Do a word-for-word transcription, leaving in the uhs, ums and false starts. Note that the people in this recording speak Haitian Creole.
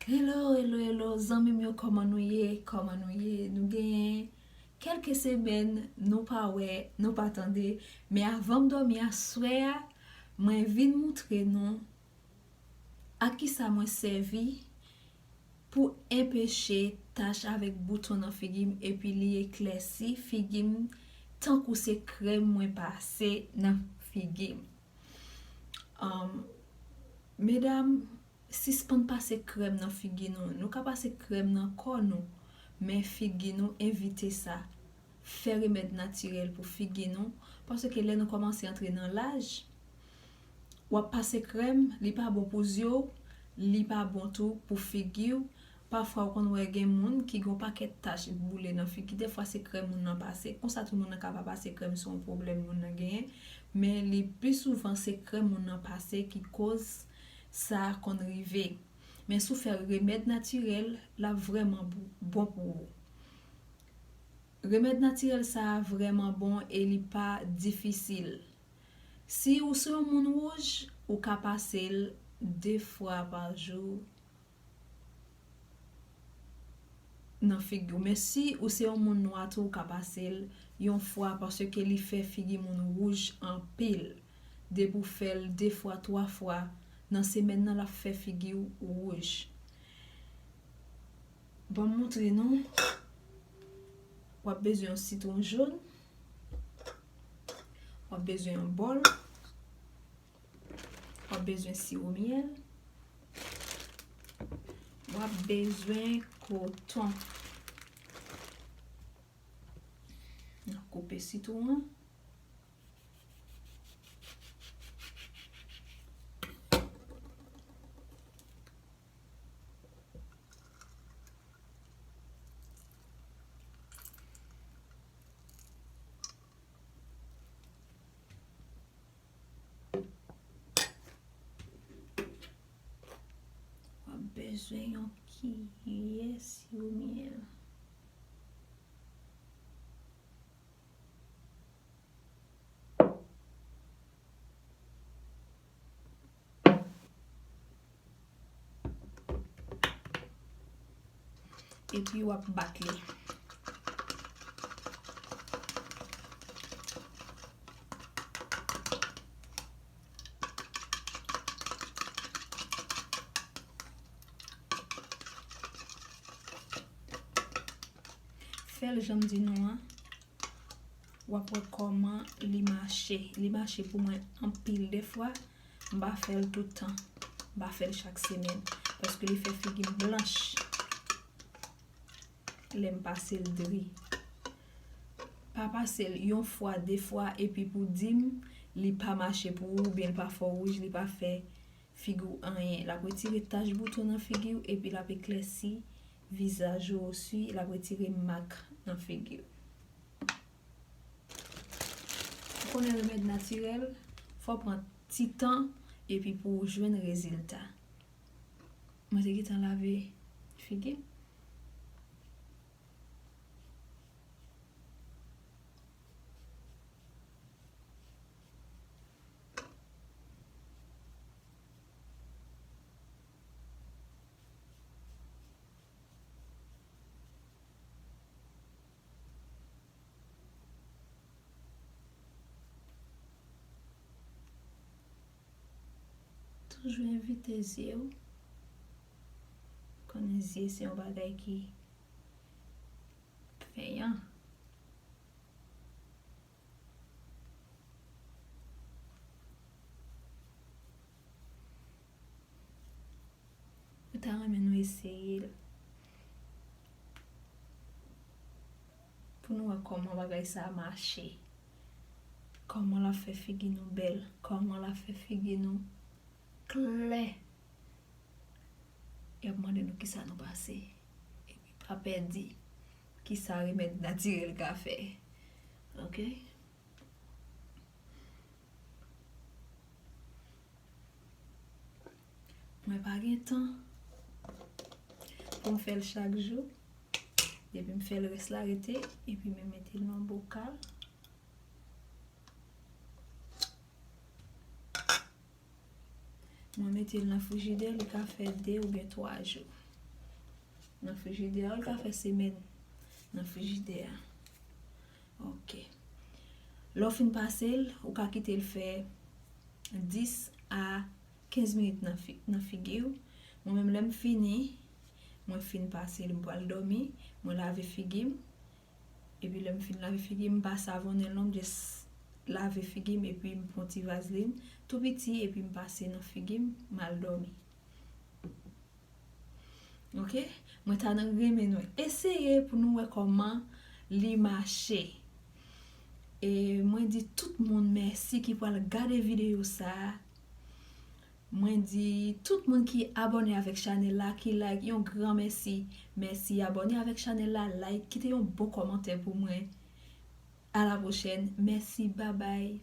Hello, hello, hello, zanmi m yo, kòman nou ye? Kòman nou ye? Nou genyen kèlke semèn nou pa wè, nou pa tande. Men avan m dòmi aswè a, mwen vin moutre nou a kisa mwen sèvi pou enpeche tach avèk bouton nan figi m, epi li eklèsi figi m tankou se krèm mwen pase nan figi m. Um, medam, sispann pase krèm nan figi nou. Nou ka pase krèm nan kò nou, men figi nou evite sa. Fè remèd natirèl pou figi nou, paske lè nou kòmanse antre nan laj, w ap pase krèm, li pa bon pou zye w, li pa bon tou pou figi w. Pafwa, ou konn wè gen moun ki gen yon pakèt tach boule nan figi. Defwa, se krèm moun nan pase. Konsa tou, moun nan ka pa pase krèm, se yon pwoblèm moun nan genyen. Men li pi souvan, se krèm moun nan pase ki koz sa konn rive. Men si w fè remèd natirèl, l ap vrèman bon pou ou. Remèd natirèl sa a vrèman bon e li pa difisil. Si ou se yon moun wouj, ou ka pase l de fwa pa jou nan figi w. Men si ou se yon moun nwa tou, ou ka pase l yon fwa, paske li fè figi moun wouj anpil. Depi w fè l de fwa, twa fwa nan semèn nan, l ap fè figi w wouj. Ban m montre nou. W ap bezwen yon sitwon jòn. W ap bezwen yon bòl. W ap bezwen siwo myèl. W ap bezwen koton. N ap koupe sitwon an. W ap bezwen yon kiyè siwo myèl. Epi w ap bat li. Fè l jan m di nou an. W ap wè kòman li mache. Li mache pou mwen anpil de fwa. M pa fè l tout tan. M pa fè l chak semèn. Paske li fè figi m blanch. Lè m pase l dri. Pa pase l yon fwa, de fwa, epi pou di m li pa mache pou ou, oubyen l pa fè w wouj, li pa fè figi w anyen. L ap retire tach bouton nan figi w, epi l ap eklèsi vizaj ou osi, l ap retire mak nan figi w. Ou konnen remèd natirèl, fò w pran ti tan, epi pou w jwenn rezilta. Mwen te gentan lave figi m. Toujou evite zye w. Konnen zye se yon bagay ki fenyan. Mwen ta renmen nou eseye l. Pou nou wè kòman bagay sa a mache. Kòman l ap fè figi nou bèl. Kòman l ap fè figi nou klè. Y ap mande nou kisa nou pase. Epi pa pèdi kisa remèd natirèl ka fè. Oke? Mwen pa gen tan pou m fè l chak jou. Epi m fè l rès la rete, epi m mete l nan bokal. Mwen mete l nan frijidè, li ka fè de oubyen twa jou. Nan frijidè a, ou ka fè semèn nan frijidè a. Ok. Lè w fin pase l, ou ka kite l fè dis a kenz minit nan fi, nan figi w. Mwen menm, lè m fini, mwen fin pase l, m pral dòmi, mwen lave figi m. Epi lè m fin lave figi m, m pa savonnen l non, m just lave figi m epi m pran ti vazlin tou piti epi m pase nan figi m, m al dòmi. Ok? Mwen ta nan renmen nou eseye pou nou wè kòman li mache. E mwen di tout moun mèsi ki pral gade videyo sa a. Mwen di tout moun ki abòne avèk chanèl la, ki like, yon gran mèsi. Mèsi, abòne avèk chanèl la, like, kite yon bon kòmantè pou mwen. A la pwochèn. Mèsi, babay.